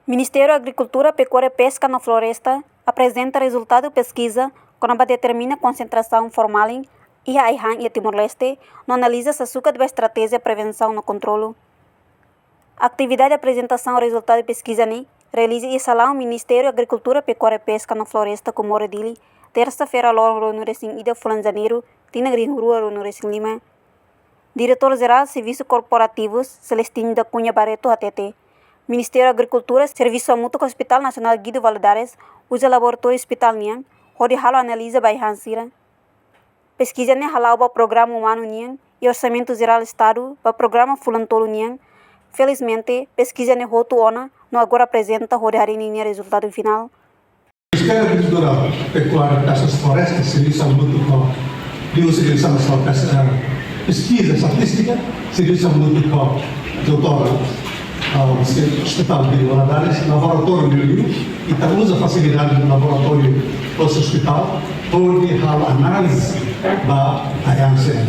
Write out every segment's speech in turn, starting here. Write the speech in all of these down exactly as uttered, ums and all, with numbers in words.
Ministériu Agrikultura, Pekuária, Peska no Floresta aprezenta rezultadu peskiza kona-ba determina konsentrasaun formalin iha ai-han iha Timor-Leste, no analiza sasukat ba estratéjia prevensaun no kontrolu. Atividade aprezentasaun rezultadu peskiza ne'e realiza iha salaun Ministériu Agrikultura, Pekuária, Peska no Floresta, Comoro, Dili, tersa-feira, loron ruanulu-resin-ida fulan Janeiru, tinan rihun rua ruanulu-resin-lima. Diretór Jerál Servisu Korporativus, Celestino da Cunha Barreto, hateten, Ministériu Agrikultura servisu hamutuk ho Hospital Nasionál Guido Valadares, uza laboratóriu ospitál nian, hodi halo analiza ba ai-han sira. Peskiza ne'e hala'o ba programa umanu nian, i Orsamentu Jerál Estadu ba programa fulan tolu nian. Felizmente, peskiza ne'e hotu ona, no agora aprezenta hodi harii ninia rezultadu finál. Ministériu Agrikultura, Pekuária, Peskas, Floresta, servisu hamutuk ho, liuhusi Diresaun Nasionál Pes-, eh, Peskiza Estatístika, servisu hamutuk ho doutór, ah, Hospital Guido Valadares, laboratóriu liuliu, ita uza fasilidade do laboratóriu hosi ospitál, hodi halo análize ba ai-han sira.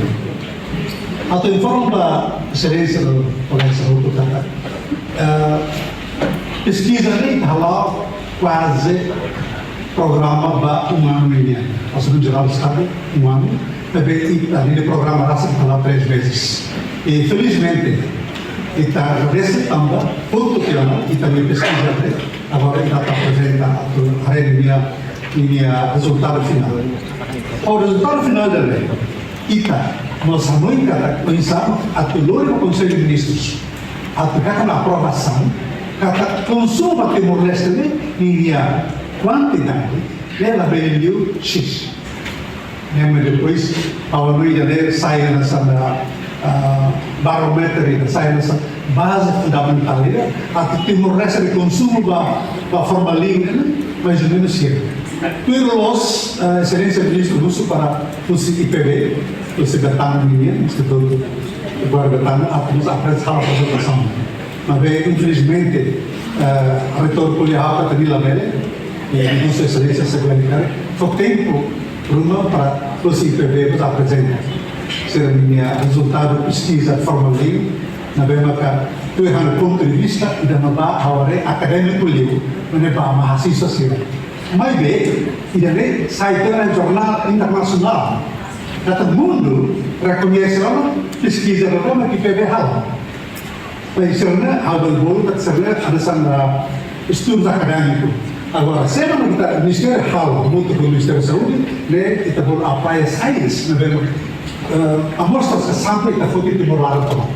Atu informa ba Exelénsia no kolega hotu katak, eh, peskiza ne'e hala'o kuaze programa ba um ano e meio. Ou seja, no jerál Estadu, um ano, maibé ita, ne'e programa rasik hala'o três meses. I felizmente, ita agradese tanba, hotu tiha ona, ita-nia peskiza ne'e, agora ita atu aprezenta atu haree ninia, ninia rezultadu finál. O rezultadu finál ne'e, ita mós hanoin katak oinsá atu lori ba Konsellu Ministrus, atu hetan aprovasaun, katak konsumu ba Timor-Leste ne'e, ninia kuantidade ne'e labele liu X. Ne'e mak depois, ha'u hanoin ida-ne'e sai hanesan, ah, barómetru, ida sai hanesan baze fundamentál ida, atu Timor-Leste nia konsumu ba, ba formalin ne'e, mais ou menus sira. Tuir loos, eh, Exelénsia Ministru husu para husi I P B, husi Betano nian, Institutu Pekuária Betano, atu mós aprezenta halo apresentasaun. Maibé, infelizmente, eh, reitór ko'alia ha'u katak nia labele, i Vossa Exelénsia Sekretáriu, fó tempu ruma para husi I P B mós aprezenta sira-nia rezultadu peskiza formalin, ne'ebé maka tuir ha'u-nia pontu de vista, ida-ne'e ba ha'u haree akadémiku liu, maibé ba mahasiswa sira. Maibé, ida-ne'e sai tiha ona jornál internasionál. Katak mundu rekoñese ona peskiza ne'ebé mak I P B halo. Maibé sira-ne'e, ha'u bolu katak sira-ne'e hanesan, ah, estudu akadémiku. Agora, se mak ita Ministériu halo, hamutuk ho Ministériu Saúde, ne'e ita bolu apoia sai, ne'ebé, eh, amostra ka sampel ita foti Timor laran tomak.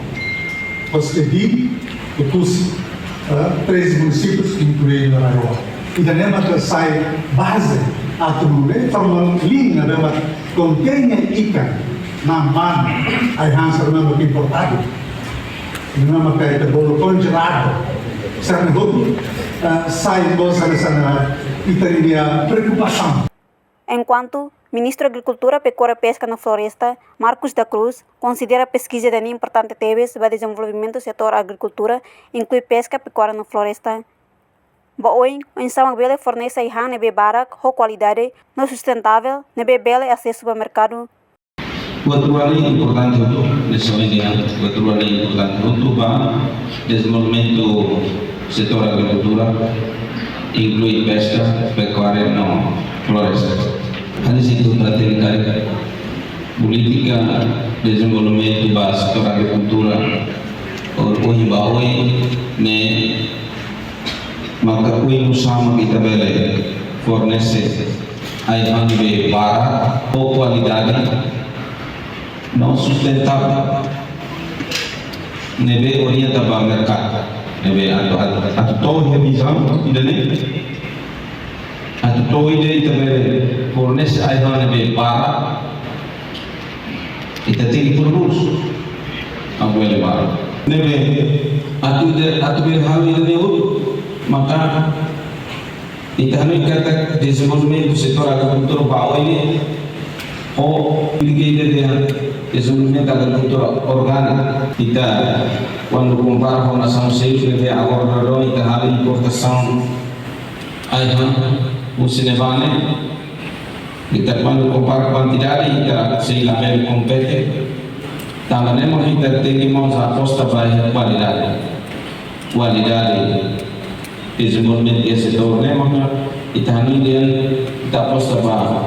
Hosi Dili, depois, eh, treze munisípius, inklui Narayawa. Ida-ne'e mak sai baze atu nune'e formalin ne'ebé mak kontein ikan, na'an-manu, ai-han sira ne'ebé mak importadu. Ne'ebé mak ita bolu konjeladu. Sira-ne'e hotu, eh, sai mós hanesan ita-nia preokupasaun. Enkuantu, Ministru Agrikultura, Pekuária, Peska no Floresta, Marcos da Cruz, konsidera peskiza ida-ne'e importante tebes ba dezenvolvimentu setór agrikultura, inklui peska, pekuária no floresta. Ba oin, oinsá mak bele fornese ai-han ne'ebé barak, ho kualidade, no sustentável, ne'ebé bele asesu ba merkadu. Buat rua ne'e importante hotu, ne'e só ida, buat rua ne'e importante hotu ba dezenvolvimentu setór agrikultura, inklui peska, pekuária no floresta. Hanesan ita hatene karik, polítika dezenvolvimentu ba setór agrikultura, o, ohin ba oin, ne'e maka oinsá mak ita bele fornese ai-han ne'ebé barak, ho kualidade, no sustentável, ne'ebé orienta ba merkadu, ne'ebé atu, atu, atu to'o iha vizaun ida-ne'e, atu to'o ida ita bele fornese ai-han ne'ebé barak, ita tenke prodús, atu bele barak. Ne'ebé, atu de, atu bele halo ida-ne'e hotu, maka ita hanoin katak dezenvolvimentu setór agrikultura ba oin ne'e, ho ida-ne'e dehan dezenvolvimentu agrikultura orgániku. Ita, kuandu kompara ho nasaun seluk ne'ebé agora daudaun ita halo importasaun ai-han husi ne'ebá ne'e, ita kuandu kompara kuantidade, ita sei labele kompete. Tanba ne'e mak ita tenke mós aposta ba iha kualidade. Kualidade dezenvolvimentu iha setór ne'e, maka ita hanoin dehan ita aposta ba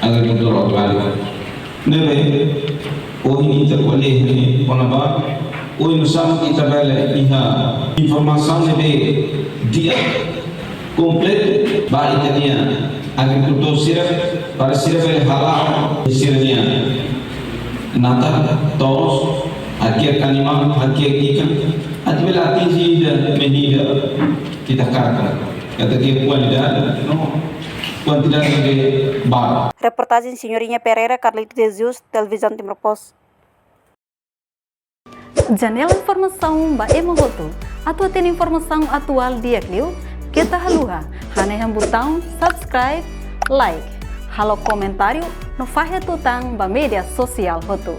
agrikultura orgániku. Ne'ebé ohin ita ko'alia iha ne'e kona-ba oinsá mak ita bele iha informasaun ne'ebé di'ak, kompletu ba ita-nia agrikultór sira, para sira bele hala'o sira-nia natar, to'os, hakiak animál, hakiak ikan, atu bele atinje ida medida ita hakarak, katak iha kualidade no kuantidade ne'ebé barak. Reportajen Senhorinha Pereira, Carlito de Jesus, Televizaun Timor Post. Janela informasaun ba ema hotu. Atu hatene informasaun atuál di'ak liu, keta haluha hanehan butaun subscribe, like, halo komentáriu no fahe tutan ba média sosiál hotu.